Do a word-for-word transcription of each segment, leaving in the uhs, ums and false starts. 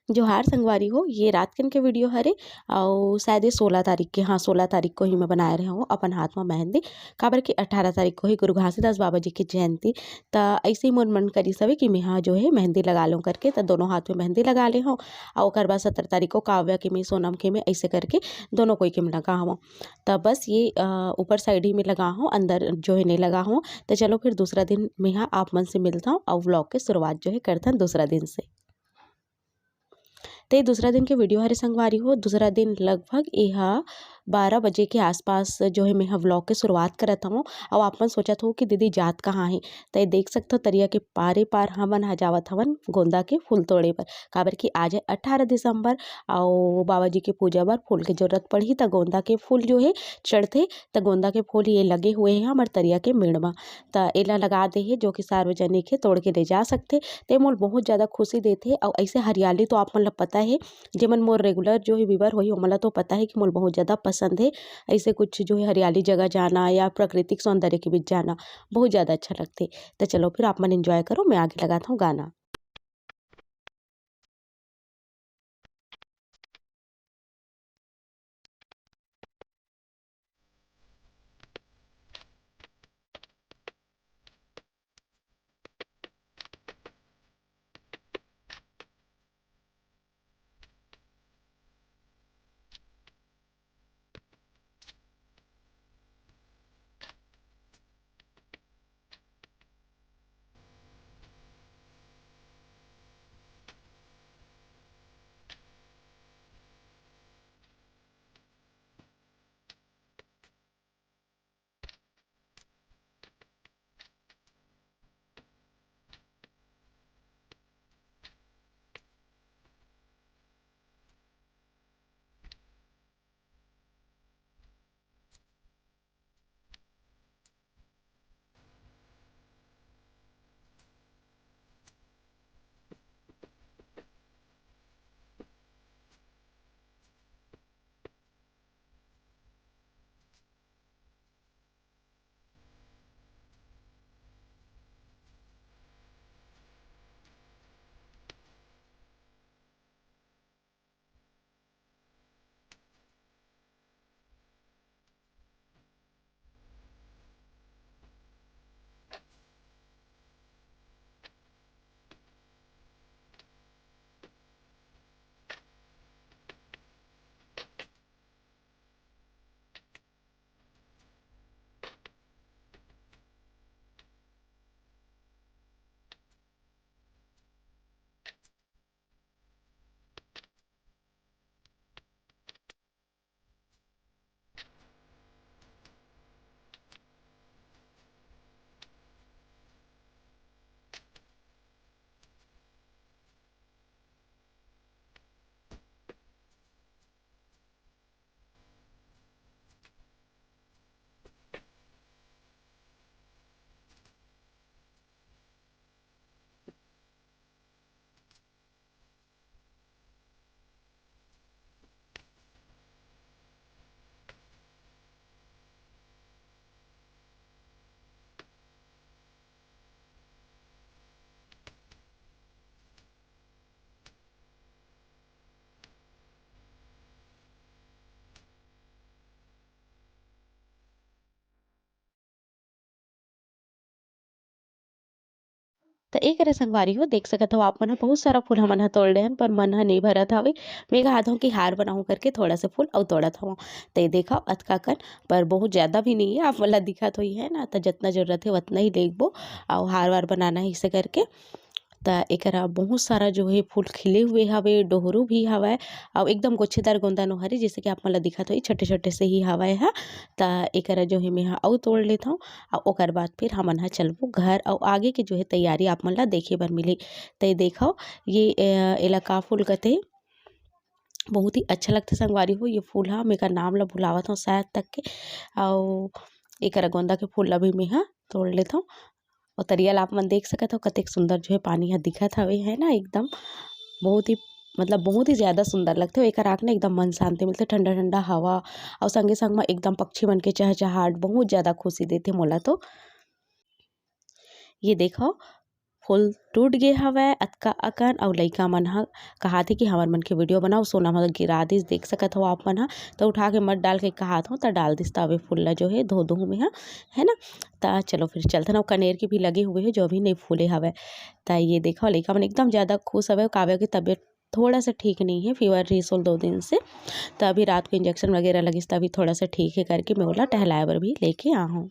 जोहार संगवारी हो, ये रात कन के वीडियो हरे। अउ शायद ये सोलह तारीख के, हाँ, सोलह तारीख को ही मैं बनाए रहे हूँ अपन हाथ में मेहंदी, काबर कि अठारह तारीख को ही गुरु घासीदास बाबा जी की जयंती। त ऐसे ही मोर मन करिस हवे कि मेहा जो है मेहंदी लगा लूँ करके, त दोनों हाथ में मेहंदी लगा ले हूँ। अउ ओकर बाद सत्रह तारीख को काव्या के में, सोनम के में, ऐसे करके दोनों कोई के में लगा हूँ। त बस ये, अ, ऊपर साइड ही में लगा हूँ, अंदर जो है नहीं लगा हूँ। त चलो फिर दूसरा दिन मेहा आप मन से मिलता हूँ अउ व्लॉग के शुरुआत जो है करथन दूसरा दिन से। ते दूसरा दिन के वीडियो हरे संगवारी हो। दूसरा दिन लगभग एहा बारह बजे के आसपास जो है, मैं ह व्लॉग के शुरुआत करत हवं। अउ आप मन सोचत हो कि दीदी जात कहाँ हे, त ये देख सकथव तरिया के पारे पार हमन ह जावत हवन गोंदा के फूल तोड़े बर, काबर कि आज है अठारह दिसंबर, अउ बाबा जी के पूजा बर फूल के जरूरत पड़ही, त गोंदा के फूल जो है चढ़थे, त गोंदा के फूल ये लगे हुए हैं हमर तरिया के मेड़ म। त एला लगा दे हे, जो कि सार्वजनिक हे, तोड़ के ले जा सकथे। ते मोल बहुत ज़्यादा खुशी देथे। अउ ऐसे हरियाली तो आप मन ल पता हे, जेमन मोर रेगुलर जो हे व्यूअर होही, ओमन ल तो पता हे कि मोल बहुत ज़्यादा पसंद हे ऐसे कुछ जो हे हरियाली जगह जाना या प्राकृतिक सौंदर्य के बीच जाना, बहुत ज़्यादा अच्छा लगथे। त चलो फिर आप मन एंजॉय करो, मैं आगे लगात हूँ गाना। त ए करे संगवारी हो, देख सकत हव आप मन ह, बहुत सारा फूल हमन ह तोड़ ले हन, पर मन ह नइ भरत हवे। मैं कहत हव कि हार बनाहूँ करके थोड़ा से फूल अउ तोड़त हवं। त ये देखव, अतका कन, पर बहुत ज़्यादा भी नइ हे, आप मन ल दिखत होही, है ना? त जतना जरूरत हे, ओतना ही लेगबो अउ हार वार बनाना हे, इसे करके। त एकरा बहुत सारा जो हे फूल खिले हुए हवे, डोहरू भी हवय, अउ एकदम गुच्छेदार गोंदा नो हरे, जैसे कि आप मन ल दिखत होही, छोटे-छोटे से ही हवय ह। त एकरा जो हे, मेहा अउ तोड़ लेथव, अउ ओकर बाद फिर हमन ह चलबो घर, अउ आगे के जो हे तैयारी आप मन ल देखे बर मिलही। त ये देखव, ये, अ, एला का फूल कथे, बहुत ही अच्छा लगथे संगवारी हो, ये फूल ह। मैं एकर नाम ल भुलावत हव शायद तक के, अउ एकरा गोंदा के फूल ल भी मेहा तोड़ लेथव। अउ तरिया ल आप मन देख सकत हव, कतेक सुंदर जो हे पानी ह दिखत हवे, है ना, एकदम बहुत ही, मतलब, बहुत ही ज़्यादा सुंदर लगथे। एकर आग ना एकदम मन शांति मिलथे, ठंडा-ठंडा हवा अउ संगे-संग म एकदम पक्षी मन के चहचहाट बहुत ज़्यादा खुशी देथे मोला तो। ये देखव, फूल टूट गे हवय अतका अकन, अउ लइका मन ह कहात हे कि हमर मन के वीडियो बनाओ, सोना म गिरा दिस, देख सकत हो आप मन ह। त उठा के मत डाल के कहात हो, त डाल दिस, त अभी फूल ला जो हे धो दूहूँ मैं ह, है ना। त चलो फिर चलथन, अउ कनेर के भी लगे हुए हे जो अभी नहीं फूले हवय। त ये देखो लइका मन एकदम ज़्यादा खुश हवय, काव्या के तबीयत थोड़ा सा ठीक नहीं है, फीवर रहिस ओला दो दिन से। त अभी रात को इंजेक्शन वगैरह लगिस, त अभी थोड़ा सा ठीक है करके मैं ओला टहलाए बर भी लेके आ हूँ।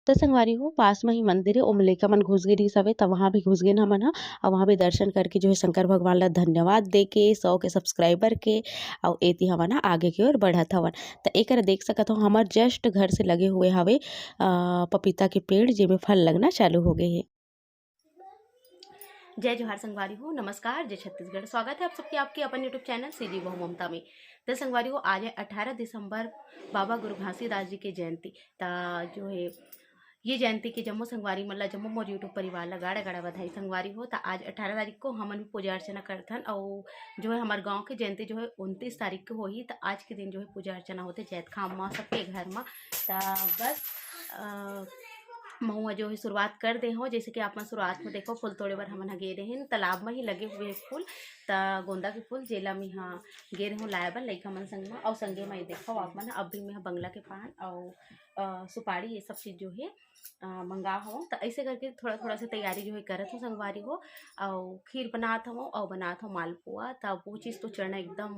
त संगवारी हो, पास म ही मंदिर हे, ओमे लइका मन घुस गे रिहिस हवे, त वहाँ भी घुस गेन हमन ह, अउ वहाँ भी दर्शन करके जो है शंकर भगवान ला धन्यवाद दे के, सौ के सब्सक्राइबर के, अउ एती हमन ह आगे के ओर बढ़त हवन। त एकर देख सकत हो, हमर just घर से लगे हुए हवे, अ, पपीता के पेड़, जेमे फल लगना चालू हो गए हे। जय जोहार संगवारी हो, नमस्कार, जय छत्तीसगढ़। स्वागत है आप सबके आपके अपन YouTube चैनल सीजी बहू ममता में। तो संगवारी हो, आज है अठारह दिसंबर, बाबा गुरु घासीदास जी के जयंती। त जो है, ये जयंती के जम्मो संगवारी मन ला, जम्मो मोर YouTube परिवार ला गाड़ा गाड़ा बधाई संगवारी हो। त आज अठारह तारीख को हमन भी पूजा अर्चना करथन, अउ जो है हमार गांव के जयंती जो है उनतीस तारीख को होही। त आज के दिन जो है पूजा अर्चना होथे जैतखाम माँ सबके घर मा। त बस, अ, महूँ जो है शुरुआत कर दे हो। जैसे कि आप मन शुरुआत में देखो, फूल तोड़े बर हमन ह गे रहेन, तालाब में ही लगे हुए फूल, त गोंदा के फूल, जेला मैं ह गे रहूँ लाए बर लइका मन संग म। अउ संगे में ये देखो, आप मन ह, अभी मैं ह बंगला के पान अउ, अ, सुपारी, ये सब चीज जो है, अ, मंगा हो। त ऐसे करके थोड़ा थोड़ा से तैयारी जो है करत हो संगवारी हो। अउ खीर बनात हो अउ बनात हो मालपुआ, त वो चीज तो चढ़ना एकदम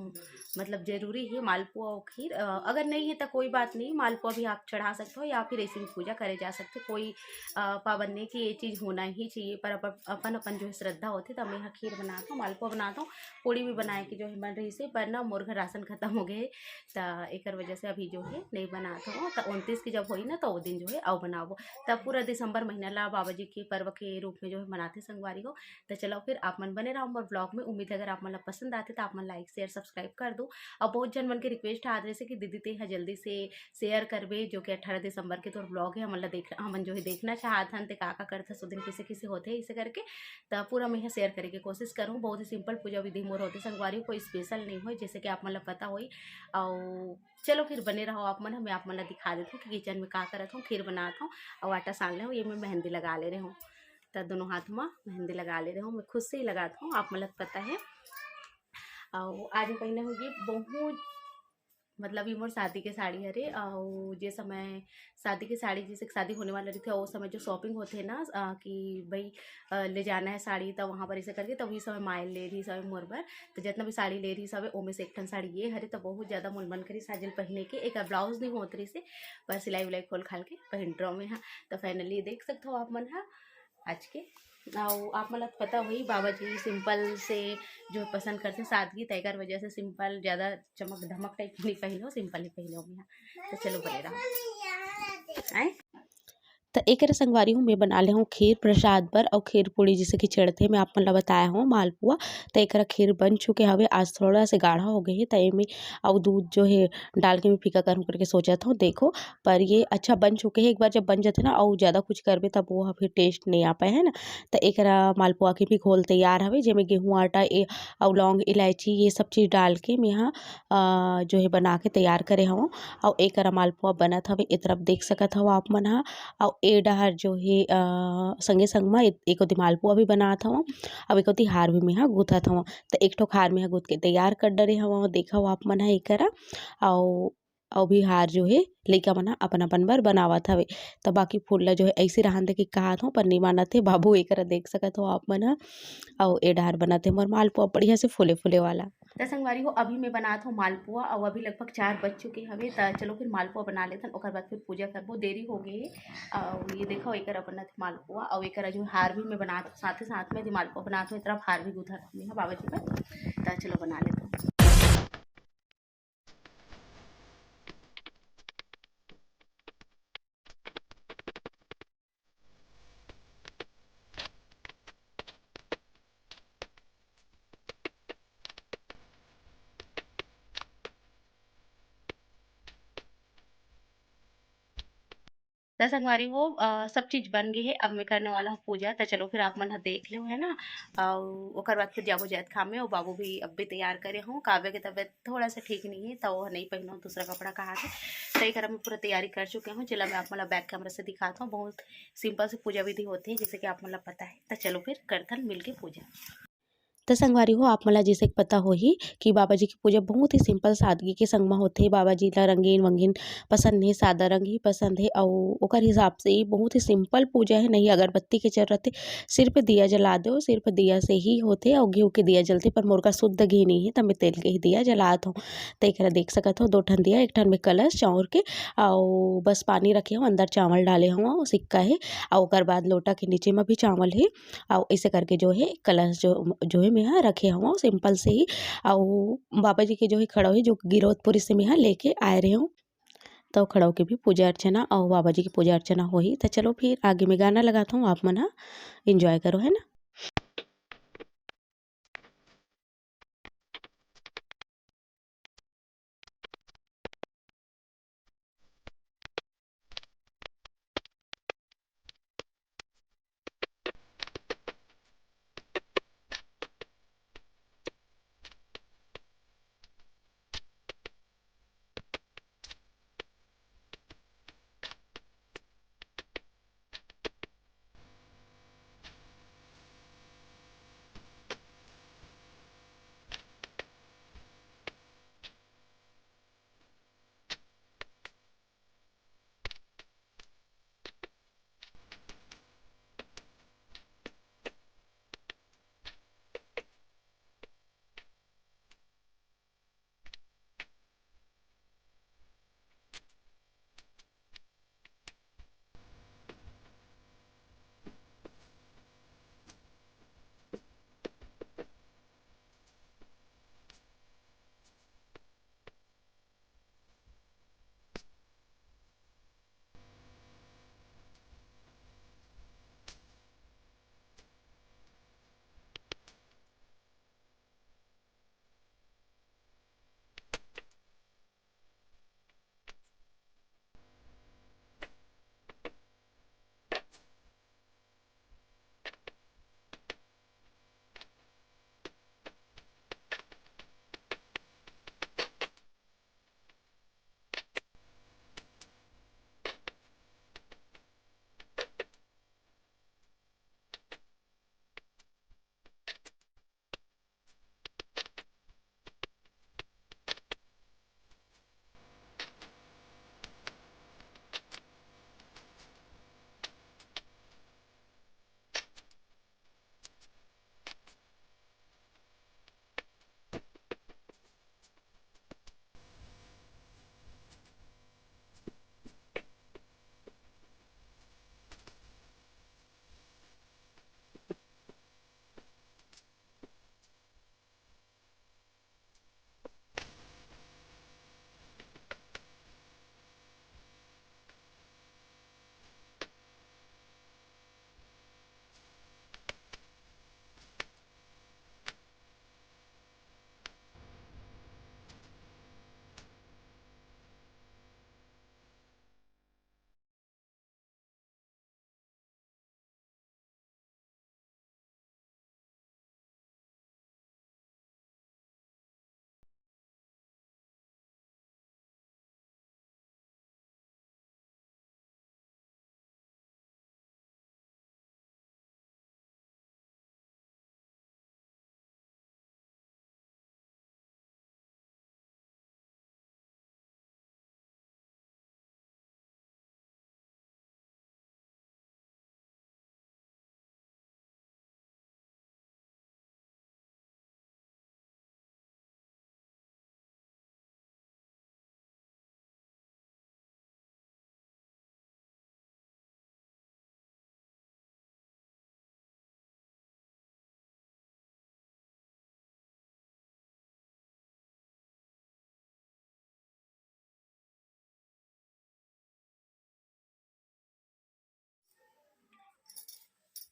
मतलब जरूरी है, मालपुआ अउ खीर। अ, अगर नहीं है त कोई बात नहीं, मालपुआ भी आप चढ़ा सकते हो या फिर ऐसे भी पूजा करे जा सकते हो। कोई, अ, पाबंद नहीं कि ये चीज होना ही चाहिए, पर अपन अपन, अपन जो है श्रद्धा होथे। त मैं ह खीर बनात हो, मालपुआ बनात हो, पूड़ी भी बनाए के जो है मन रहिस हे, पर ना मोर घर राशन खत्म हो गए हे, त एकर वजह से अभी जो है नहीं बनात हो। त उनतीस की जब होही ना, त वो दिन जो है अउ बनाबो। त पूरा दिसंबर महीना ला बाबा जी के पर्व के रूप में जो है मनाथे संगवारी हो। त चलो फिर आप मन बने रहो मोर vlog में। उम्मीद है अगर आप मन ला पसंद आथे त आप मन like, share, subscribe कर दो। अउ बहुत झन मन के request आत रहिस हे कि दीदी ते ह जल्दी से share करबे, जो कि अठारह दिसंबर के तोर vlog है, हमन ला देख, हमन जो है देखना चाहत हन ते का का करथस ओ दिन, किसे किसे होथे, इसे करके। त पूरा मैं ह share करे के कोशिश करूँ। बहुत ही simple पूजा विधि मोर होथे संगवारी, कोई special नहीं होय, जैसे कि आप मन ला पता होही। अउ चलो फिर बने रहो आप मन, मैं आप मन ला दिखा देत हूँ कि kitchen में का करत हूँ। खीर बनात हूँ अउ आटा सान ले हूँ, ये मैं मेहंदी लगा ले रहे हूँ। त दोनों हाथ म मेहंदी लगा ले रहे हूँ, मैं खुद से ही लगात हूँ, आप मन ला पता है। अउ आज मैं पहने हूँ ये बहुत, मतलब ये मोर शादी के साड़ी हरे, अउ जे समय शादी के साड़ी, जैसे कि शादी होने वाला रहिथे, ओ समय जो shopping होथे ना, अ, कि भाई, अ, ले जाना है साड़ी, त वहाँ पर ऐसे करके, त वही समय माय ले रहिस हवे मोर बर। त जितना भी साड़ी ले रहिस हवे, ओमे से एक ठन साड़ी ये हरे, त बहुत ज्यादा मोर मन करिस आज ल पहिने के। एकर blouse नहीं होत रहिस हे, पर सिलाई उलाई खोल खाल के पहिन रहो मैं ह। त finally देख सकत हो आप मन ह आज के। अउ आप मन ला पता होही, बाबा जी simple से जो पसंद करथे सादगी, त एकर वजह से simple, ज्यादा चमक धमक type के नहीं पहिनो, simple ही पहिनो मैं ह। त चलो बने रहो। आए? त एकरे संगवारी हूँ, मैं बना ले हूँ खीर प्रसाद बर, अउ खीर पूड़ी जैसे कि चढ़थे, मैं आप मन ला बताया हूँ मालपुआ। त एकरा खीर बन चुके हवे, आज थोड़ा से गाढ़ा हो गए हे, त एमे अउ दूध जो है डाल के मैं फीका करूँ करके सोचत हूँ। देखो, पर ये अच्छा बन चुके हे। एक बार जब बन जाथे ना, अउ ज्यादा कुछ करबे, तब वो ह फिर taste नहीं आ पाए, है ना। त एकरा मालपुआ के भी घोल तैयार हवे, जेमे गेहूं आटा, ए, अउ लौंग, इलायची, ये सब चीज डाल के मैं ह, अ, जो है बना के तैयार करे हवं। अउ एकरा मालपुआ बनत हवे, ए तरफ देख सकत हव आप मन ह। अउ ए डहर जो है, अ, संगे संग म ए-, एक ओती मालपुआ भी बनात हवं, अउ एक ओती हार भी मैं ह गूंथत हवं। त एक ठो हार मैं ह गूंथ के तैयार कर डरे हवं, देखव आप मन ह एकरा। अउ अउ भी हार जो हे लइका मन ह अपन-अपन बर बनावत हवे। त बाकी फूल ल जो हे अइसे रहन दे के काहत हंव, पर नइ मानत हे बाबू। एकरा देख सकत हो आप मन ह। अउ ए डहर बनत हे मोर मालपुआ बढ़िया से फूले-फूले वाला। त संगवारी हो, अभी मैं बनात हूँ मालपुआ, अउ अभी लगभग चार बज चुके हवे। त चलो फिर मालपुआ बना लेथन, ओकर बाद फिर पूजा करबो, देरी हो गए हे। अउ ये देखो, एकर अपन मालपुआ, अउ एकर जो हार भी मैं बनात हूँ, साथे साथ में जो मालपुआ बनात हूँ, ए तरफ हार भी गुथत हूँ मैं ह बाबा जी बर। त चलो बना लेथन। त संगवारी हो, अ, सब चीज बन गे हे। अब मैं करने वाला हूँ पूजा। त चलो फिर आप मन ह देख लो, है ना। अउ ओकर बाद फिर जाबो जैतखाम में। अउ बाबू भी अब भी तैयार करे हूँ। काव्य के तबीयत थोड़ा सा ठीक नहीं है, त वो नहीं पहनो दूसरा कपड़ा कहा थे। त एकर मैं पूरा तैयारी कर चुके हूँ, जेला मैं आप मन ला बैक कैमरा से दिखात हूँ। बहुत सिंपल से पूजा विधि होथे, जैसे कि आप मन ला पता है। त चलो फिर करथन मिलके पूजा। त संगवारी हो, आप मन ला जैसे कि पता होही कि बाबा जी के पूजा बहुत ही सिंपल सादगी के संग म होथे। बाबा जी ला रंगीन वंगीन पसंद नहीं, सादा रंग ही पसंद है। अउ ओकर हिसाब से ही बहुत ही सिंपल पूजा है, नहीं अगरबत्ती के जरूरत है, सिर्फ दिया जला दो, सिर्फ दिया से ही होथे। अउ घी के दिया जलथे, पर मोर का शुद्ध घी नहीं है, त मैं तेल के ही दिया जलात हूँ। त एकरा देख सकत हो, दो ठन दिया, एक ठन में कलश चाउर के, अउ बस पानी रखे हूँ, अंदर चावल डाले हूँ, सिक्का है, अउ ओकर बाद लोटा के नीचे में भी चावल है। अउ ऐसे करके जो है कलश जो, जो है मैं ह रखे हवं सिंपल से ही। अउ बाबा जी के जो है खड़ो है, जो गिरौदपुरी से मैं ह लेके आए रहे हूँ, तो खड़ो के भी पूजा अर्चना अउ बाबा जी के पूजा अर्चना होही। तो चलो फिर आगे में गाना लगात हूँ, आप मन ह एंजॉय करो, है ना।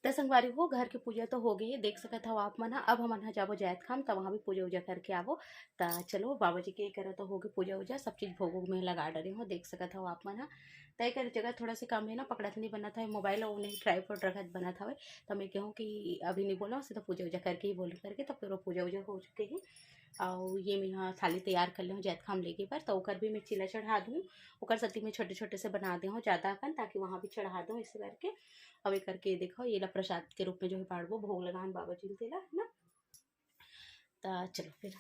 त संगवारी हो, घर के पूजा तो हो गए, देख सकत हव आप मन ह। अब हमन ह जाबो जायत खाम, त वहाँ भी पूजा उजा करके आबो। त चलो, बाबा जी के करा तो हो गए पूजा उजा, सब चीज भोग उग में लगा डरे हो, देख सकत हव आप मन ह। त एकर जगह थोड़ा से कम है ना, पकड़त नहीं बनत है, मोबाइल और नहीं ट्राईपोड रखत बनत हवे। त मैं कहूँ कि अभी नहीं बोला, सीधा पूजा उजा करके ही बोलूँ करके। त पूरा पूजा उजा हो चुके है। और ये मैं यहाँ थाली तैयार कर ले हूँ जायत खाम लेके पर, त ओकर भी मैं चीला चढ़ा दूँ। ओकर सती में छोटे छोटे से बना दे हूँ ज्यादा अकन, ताकि वहाँ भी चढ़ा दूँ, इसे करके। अब ये करके देखो, ये ला प्रसाद के रूप में जो है बांटबो, भोग लगान बाबा जी तेला, है ना। त चलो फिर।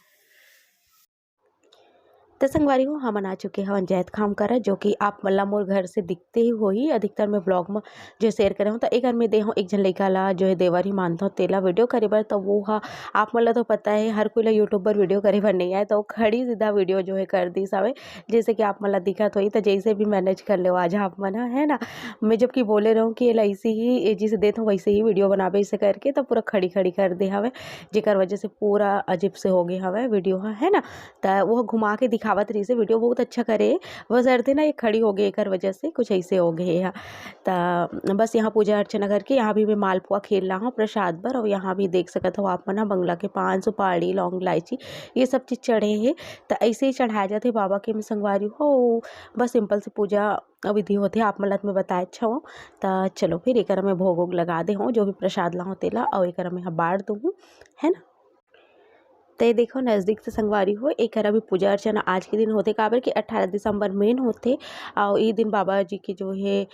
त संगवारी हो, हमन आ चुके हवन जायत खाम करा, जो कि आप मन ला मोर घर से दिखते ही होही। अधिकतर मैं ब्लॉग में जो शेयर करे हूँ, त एकर में दे हूँ एक झन लइका ला, जो है देवर ही मानता हूँ, तेला वीडियो करे बर। त वो हा, आप मन ला तो पता है, हर कोई ला यूट्यूब पर वीडियो करे बर नहीं आए, त वो खड़ी सीधा वीडियो जो है कर दिस हवे। जैसे कि आप मन ला दिखत होही, त जैसे भी मैनेज कर ले आज आप मन ह, है ना। मैं जबकि बोले रहूँ कि एला ऐसे ही, ये जैसे देत हूँ वैसे ही वीडियो बनाबे, इसे करके त पूरा खड़ी खड़ी कर दे हवे, जेकर वजह से पूरा अजीब से हो गए हवे वीडियो ह, है ना। त वो घुमा के दिखावत रहिस हे, वीडियो बहुत अच्छा करे, बस अरथे ना ये खड़ी हो गई, एकर वजह से कुछ ऐसे हो गए है। त बस यहाँ पूजा अर्चना करके यहाँ भी मैं मालपुआ खेल रहा हूँ प्रसाद बर। और यहाँ भी देख सकत हो आप मन ह, बंगला के पान, सुपारी, लौंग, इलायची, ये सब चीज चढ़े हे। त ऐसे ही चढ़ाया जाथे बाबा के, में संगवारी हो। बस सिंपल से पूजा विधि होथे, आप मन ल त मैं बताए अच्छा हूँ। त चलो फिर एकर मैं भोग उग लगा दे हूँ, जो भी प्रसाद ला हूँ तेला, और एकर मैं ह बांट दूँ, है ना। त ये देखो नजदीक से संगवारी हो, एकर अभी पूजा अर्चना आज के दिन होथे, काबर कि अट्ठारह दिसंबर मेन होथे। और ये दिन बाबा जी के जो है, अ,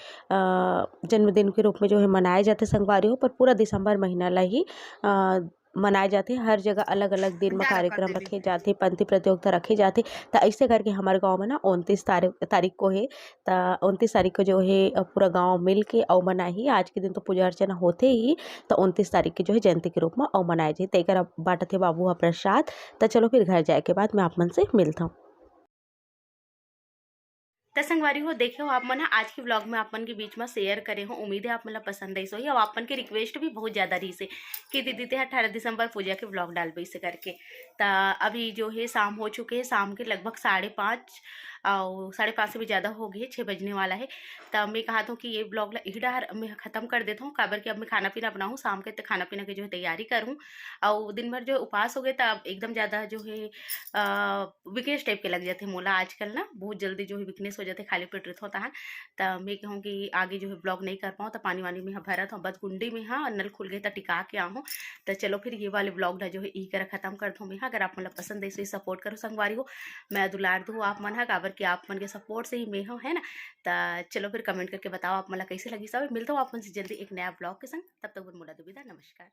जन्मदिन के रूप में जो है मनाए जाथे संगवारी हो, पर पूरा दिसंबर महीना ला ही, अ, मनाए जाथे। हर जगह अलग-अलग दिन म कार्यक्रम रखे जाथे, पंथी प्रतियोगिता रखे जाथे। त ऐसे करके हमर गाँव में ना उनतीस तारीख, तारीख को हे, त उनतीस तारीख को जो हे, अ, पूरा गाँव मिल के अउ मनाही। आज के दिन तो पूजा अर्चना होथे ही, त उनतीस तारीख के जो हे जयंती के रूप म अउ मनाए जाही। त एकर अब बांटत हे बाबू ह प्रसाद। त चलो फिर घर जाए के बाद मैं आप मन से मिलत हूँ। त संगवारी हो, देखे हो आप मन ह, आज के ब्लॉग में आप मन के बीच में शेयर करे हो। उम्मीद है आप मन ला पसंद आइस होही। और आप मन के रिक्वेस्ट भी बहुत ज्यादा रहिस हे कि दीदी ते अट्ठारह दिसंबर पूजा के ब्लॉग डालबे इसे करके। त अभी जो है शाम हो चुके है, शाम के लगभग साढ़े पाँच, और साढ़े पाँच से भी ज्यादा हो गए, छः बजने वाला है। त मैं कहा हूँ कि ये ब्लॉग ला इही डहर मैं खत्म कर देता हूँ, काबर कि अब मैं खाना पीना बनाऊँ, शाम के त खाना पीना के जो है तैयारी करूँ। और दिन भर जो है उपास हो गए, त अब एकदम ज्यादा जो है, अ, वीकनेस टाइप के लग जाथे मोला आजकल ना, बहुत जल्दी जो है वीकनेस हो जाथे, खाली पेट रहिथों तहन। त मैं कहूँ कि आगे जो है ब्लॉग नहीं कर पाऊँ, त पानी वानी में ह भरत हूँ, बस कुंडी में ह नल खुल गए त टिका के आहूँ। त चलो फिर ये वाले ब्लॉग ला जो है इही करा खत्म करत हूँ मैं ह। अगर आप मन ला पसंद है, सपोर्ट करो संगवारी हो, मैं दुलार दू आप मन ह, काबर कि आप मन के सपोर्ट से ही मैं हूँ, है ना। त चलो फिर कमेंट करके बताओ आप मन ला कैसे लगी सब। मिलता हूँ आप मन से जल्दी एक नया ब्लॉग के संग, तब तक बर मोला दो विदा, नमस्कार।